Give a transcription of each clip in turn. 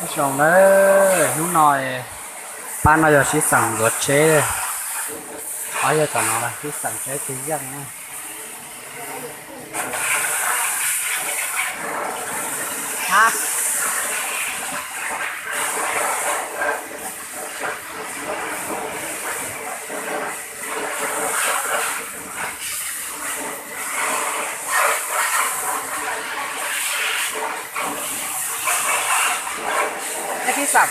Nyob zoo na, hnub no pab no yog sib xeem ntxuav tsheb, ob yog tom no sib xeem tsheb tig yeej na. Eb, sib xeem.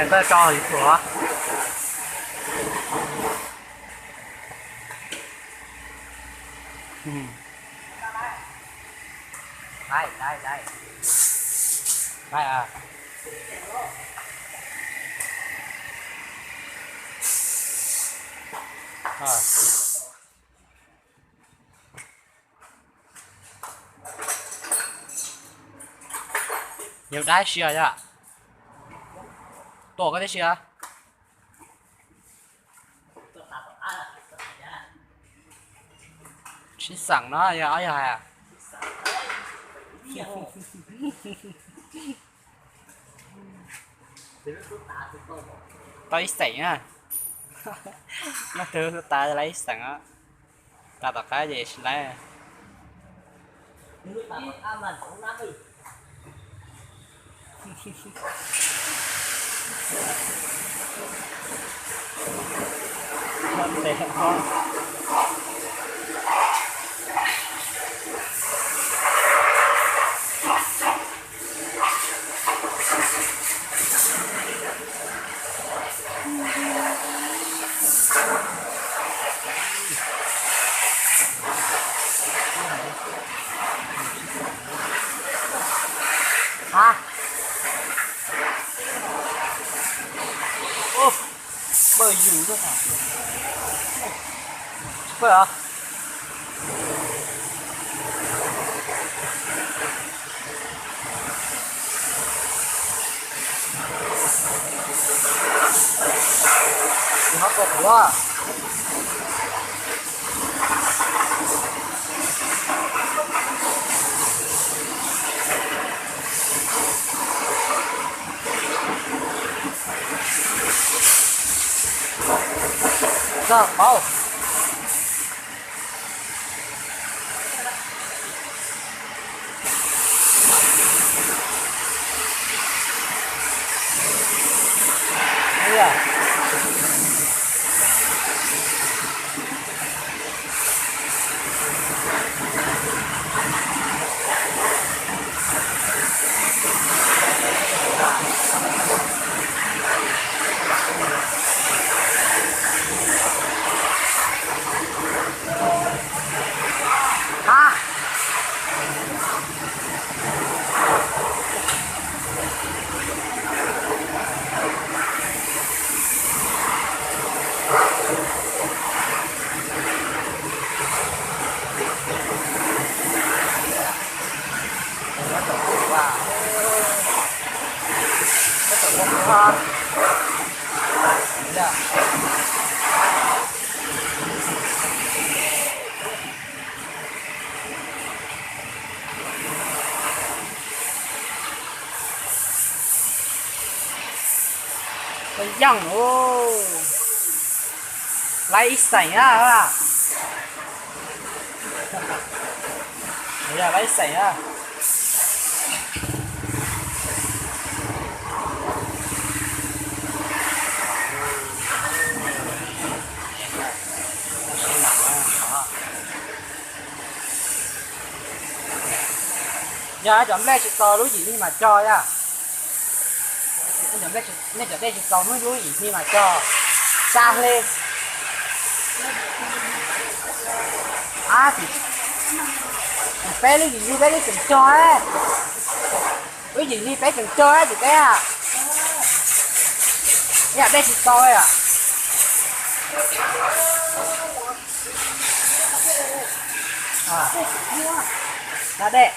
Ntawd tso ib tug. Yog dab tsi os yog? Tuaj koj tib si. Sib xeem no yog ob yog hais. Tau ib xeem na. Leej twg tas lawv ib xeem os. Tas tom qab ces tsis lawv. Ha, pawg yus tuaj, pawg os. Zog paub. Yeej, lawv ib xeem na. Lawv ib xeem na. Yog cov nplej tsis txaus lub yim hli mas cog yom. Nej cov dej tsis txaus hnub lub yim hli mas cog. Xa hle. Ab, peb lub yim hli peb twb tseem cog, lub yim hli peb tseem cog tsis teb a. Yam dej tsis txaus yom. Lab dej,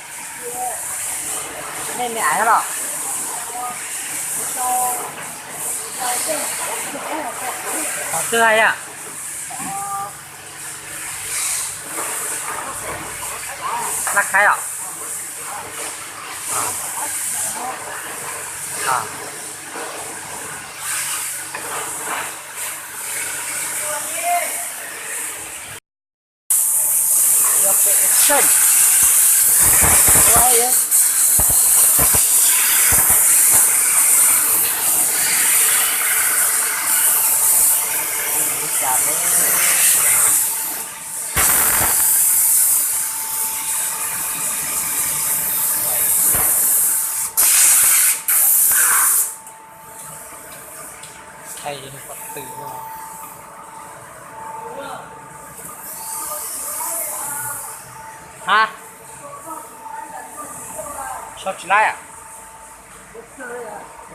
dej me ais los? Qhov twg hais yom? Lab khaib os? Thaij qhov twg no? Ha, sau tsis laib.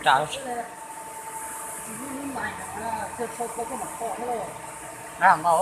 Laib hov no.